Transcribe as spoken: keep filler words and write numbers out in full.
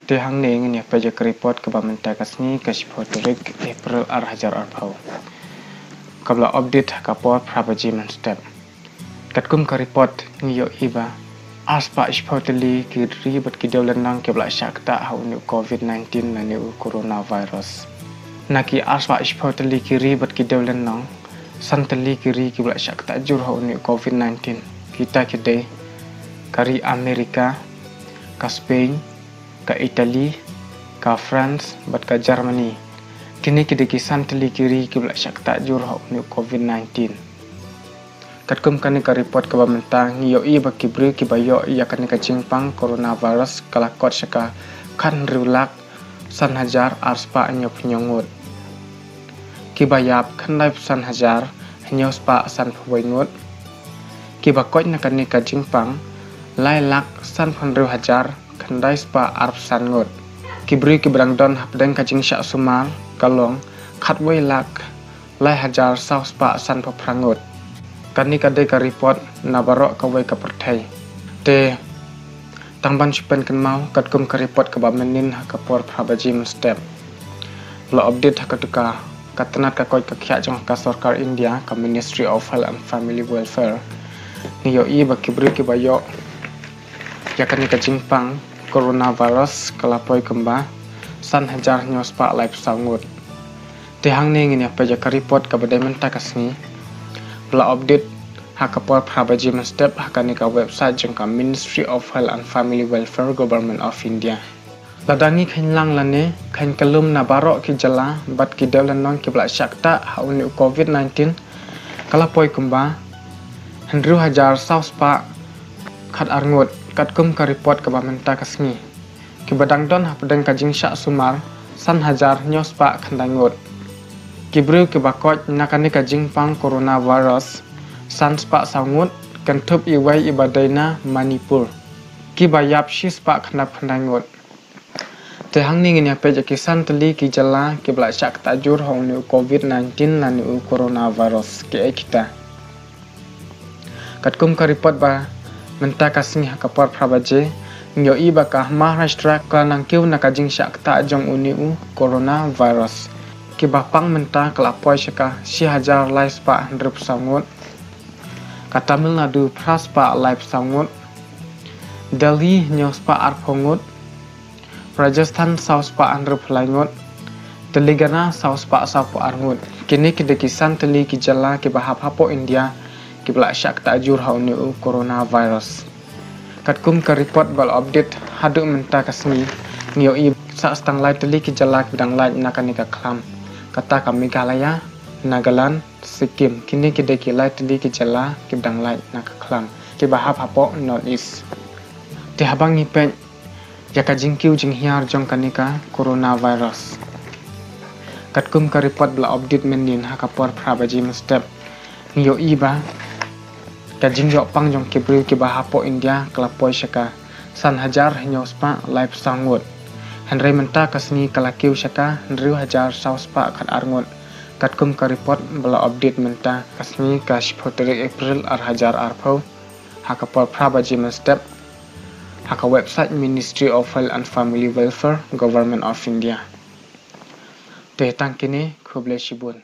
Te hangne ngin ïa peit ïa ka report kaba mynta ka sngi ka shiphew tarik April ar hajar arphew, kaba la update ha ka por phra baje mynstep. Katkum ka report ngi ïohi ba arspah shiphew tylli ki ri bad ki dewlynnong kiba la shah ktah ha une u covid nineteen lane u coronavirus. Na ki arspah shiphew tylli ki ri bad ki dewlynnong, san tylli ki ri kiba la shah ktah jur ha une u covid nineteen. Kita ki dei ka ri Amerika, ka Spain, ka Italy, ka France bad ka Germany. Kine ki dei ki san tylli ki ri kiba la shah ktah jur ha une u covid nineteen. Katkum kane ka report kaba mynta ngi ïohi ba ki briew kiba ïoh ïa kane ka jingpang coronavirus ka la kot sha ka khathynriew lak san hajar arspah hynñiewphew hynñiew ngut. Kiba ïap khyndaiphew san hajar hynñiewspah sanphew wei ngut. Kiba koit na kane ka jingpang lai lak sanphew hynriew hajar khyndaispah arphew san ngut. Ki briew kiba dang don hapdeng ka jingshah sumar ka long khatwei lak lai hajar sawspah sanphew phra ngut. Kane ka dei ka report na baroh kawei ka pyrthei. Te tang ban shu pynkynmaw katkum ka report kaba mynnin ha ka por phra baje mynstep, la update ha katu ka tnat ka koit ka khiah jong ka sorkar India, ka Ministry of Health and Family Welfare. Ngi ïohi ba ki briew kiba ïoh ïa kane ka jingpang coronavirus ka la poi kumba san hajar hynñiewspah laiphew saw ngut. Te hangne ngin ïa peit ïa ka report kaba dei mynta ka sngi, ba la update ha ka por phra baje mynstep ha kane ka website jong ka Ministry of Health and Family Welfare, Government of India. Lada ngi kheiñ lang lane kheiñ kyllum na baroh ki jylla bad ki dewlynnong kiba la shah ktah ha une u covid nineteen, ka la poi kumba hynriew hajar sawspah khatar ngut katkum ka report kaba mynta ka sngi. Kiba dang don hapdeng ka jingshah sumar san hajar hynñiewspah khyndai ngut. Ki briew kiba koit na kane ka jingpang coronavirus sanspah saw ngut, kynthup iwei iba dei na Manipur. Kiba ïap shispah khyndai khyndai ngut. Te hangne ngin ïa peit ïa ki san tylli ki jylla kiba la shah ktah jur ha une u covid nineteen lane u coronavirus, kiei kita. Katkum ka report ba mynta ka sngi ha ka por phra baje, ngi ïohi ba ka Maharashtra ka la nang kiew na ka jingshah ktah jong une u coronavirus. Kiba pang mynta ka la poi sha ka shi hajar laispah hynriewphew saw ngut. Ka Tamil Nadu phraspah laiphew saw ngut. Delhi hynñiewspah arphew ngut. Rajasthan sawspah hynriewphew lai ngut. Telangana sawspah sawphew ar ngut. Kine ki dei ki san tylli ki jylla kiba hap hapoh India kiba la shah ktah jur ha une u coronavirus. Katkum ka report ba la update haduh mynta ka sngi, ngi ïohi sa tang lai tylli ki jylla kiba dang lait na kane ka khlam. Kata ka Meghalaya, Nagaland, Sikkim, kine ki dei ki lai tylli ki jylla kiba dang lait na ka khlam kiba hap hapoh North East. Te haba ngi peit ïa ka jingkiew jinghiar jong kane ka coronavirus, katkum ka report ba la update mynnin ha ka por phra baje mynstep, ngi ïohi ba ka jingïoh pang jong ki briew kiba hapoh India ka la poi sha ka san hajar hynñiewspah laiphew saw ngut. Hynrei mynta ka sngi ka la kiew sha ka hynriew hajar sawspah khatar ngut. Katkum ka report ba la update mynta ka sngi ka shiphew tarik April ar hajar arphew ha ka por phra baje mynstep ha ka website Ministry of Health and Family Welfare, Government of India. Te tang kine, khublei shibun.